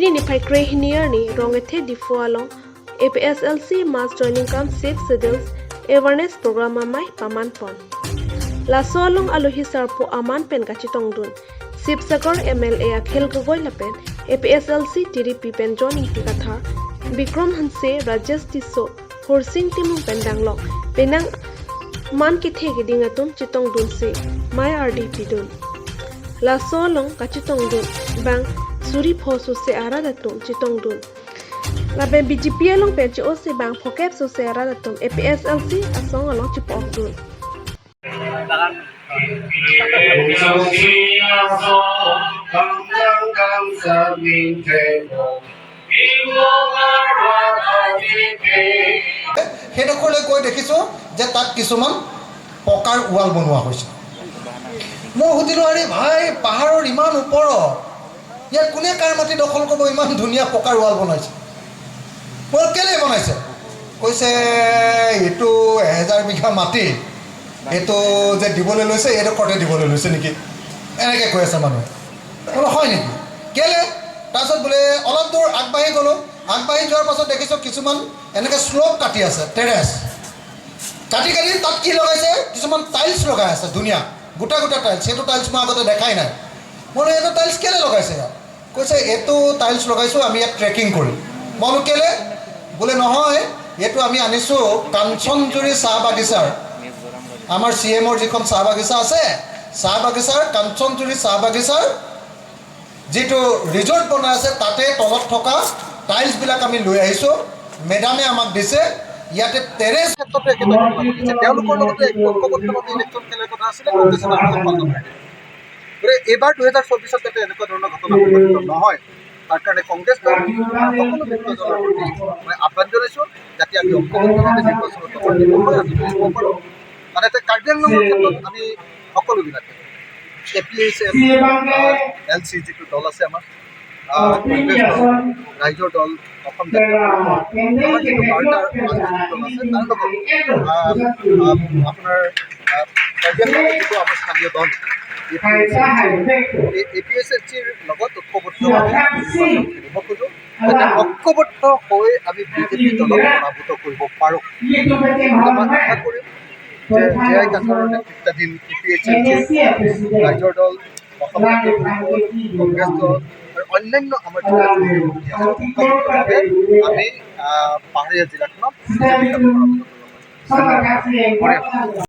Bini ni phaikrei hiniar ni rong athe Diphu along APSLC mass joining cum six schedules awareness program amai paman pon. Laso along aluhi sarpo aman pen kachitong dun. Sibsagar MLA Akhil Gogoi lapen APSLC TDP pen joining tikathar Bikram Hanse Rajesh Tiso Horsing Timung Pendanglok Penang man ki the ki atum chitong dun se mai RDP dun. Laso along kachitong dun bang suri pho su se ara datum chitong dun. Lapen BJP along pen chi o se bang phokep su se ara datum APSLC asong along chipok dun. সেইডোখৰলৈ গৈ দেখিছোঁ যে তাত কিছুমান পকাৰ wall বনোৱা হৈছে। মই সুধিলোঁ, আৰে ভাই, পাহাৰৰ ইমান ওপৰত ইয়াত কোনে কাৰ মাটি দখল কৰিব ইমান ধুনীয়া পকাৰ ৱাল বনাইছে? মই কেলৈ বনাইছে? কৈছে, এইটো 1000 বিঘা মাটি এইটো যে দিবলৈ লৈছে, এইডোখৰতে দিবলৈ লৈছে নেকি, এনেকৈ কৈ আছে মানুহে। বোলো, হয় নেকি, কেলৈ? তাৰপিছত বোলে অলপ দূৰ আগবাঢ়ি গ'লোঁ। আগবাঢ়ি যোৱাৰ পাছত দেখিছোঁ কিছুমান এনেকৈ শ্লোপ কাটি আছে, টেৰেছ কাটি কাটি তাত কি লগাইছে, কিছুমান টাইলছ লগাই আছে, ধুনীয়া গোটা গোটা টাইলছ। সেইটো টাইলছ মই আগতে দেখাই নাই। মই বোলো, এইটো টাইলছ কেলৈ লগাইছে ইয়াত? কৈছে, এইটো টাইলছ লগাইছোঁ, আমি ইয়াত ট্ৰেকিং কৰিম। মই বোলো, কেলৈ? বোলে, নহয়, এইটো আমি আনিছোঁ কাঞ্চনজুৰি চাহ বাগিচাৰ, আমাৰ চি এমৰ যিখন চাহ বাগিচা আছে, চাহ বাগিচাৰ, কাঞ্চনজুৰি চাহ বাগিচাৰ যিটো ৰিজৰ্ট বনাই আছে, তাতে তলত থকা টাইলছবিলাক আমি লৈ আহিছোঁ, মেডামে আমাক দিছে। ইয়াতে টেৰেছ ক্ষেত্ৰতো একেটা ঘটনা ঘটিছে। তেওঁলোকৰ লগতে ঐক্যবদ্ধভাৱে ইলেকশ্যন খেলাৰ কথা আছিলে, কংগ্ৰেছে তাৰপিছত পাল্টা মাৰিলে। গতিকে এইবাৰ 2024ত যাতে এনেকুৱা ধৰণৰ ঘটনা সংঘটিত নহয়, তাৰ কাৰণে কংগ্ৰেছ দল আৰু সকলো মিত্ৰ দলৰ প্ৰতি মই আহ্বান জনাইছোঁ, যাতে আমি ঐক্যবদ্ধভাৱে নিৰ্বাচনত অৱতীৰ্ণ হৈ আমি জয়ী হ'ব পাৰোঁ। আনহাতে কাৰ্বি আংলঙৰ ক্ষেত্ৰত আমি সকলোবিলাকে A P H L L C যিটো দল আছে আমাৰ, কংগ্ৰেছ দল, ৰাইজৰ দল, অসম জাতীয় পৰিষদ, আমাৰ যিটো বাৰ্তাৰ ৰাজনৈতিক দল আছে, তাৰ লগত আপোনাৰ কাৰ্বি আংলঙৰ যিটো আমাৰ স্থানীয় দল A P H L C, এই এ পি এইচ এল চিৰ লগত ঐক্যবদ্ধভাৱে নিৰ্বাচন খেলিব খোজোঁ, যাতে ঐক্যবদ্ধ হৈ আমি বিজেপি দলক পৰাভূত কৰিব পাৰোঁ। গতিকে মই আশা কৰিম যে জে আই কাথাৰৰ নেতৃত্বাধীন A P H L C, ৰাইজৰ দল, অসম জাতীয় পৰিষদ, কংগ্ৰেছ দল আৰু অন্যান্য আমাৰ যিবিলাক শক্তি আছে, ঐক্যবদ্ধভাৱে আমি পাহাৰীয়া জিলাখনত বিজেপিক আমি পৰাভূত কৰিব পাৰিম। ধন্যবাদ।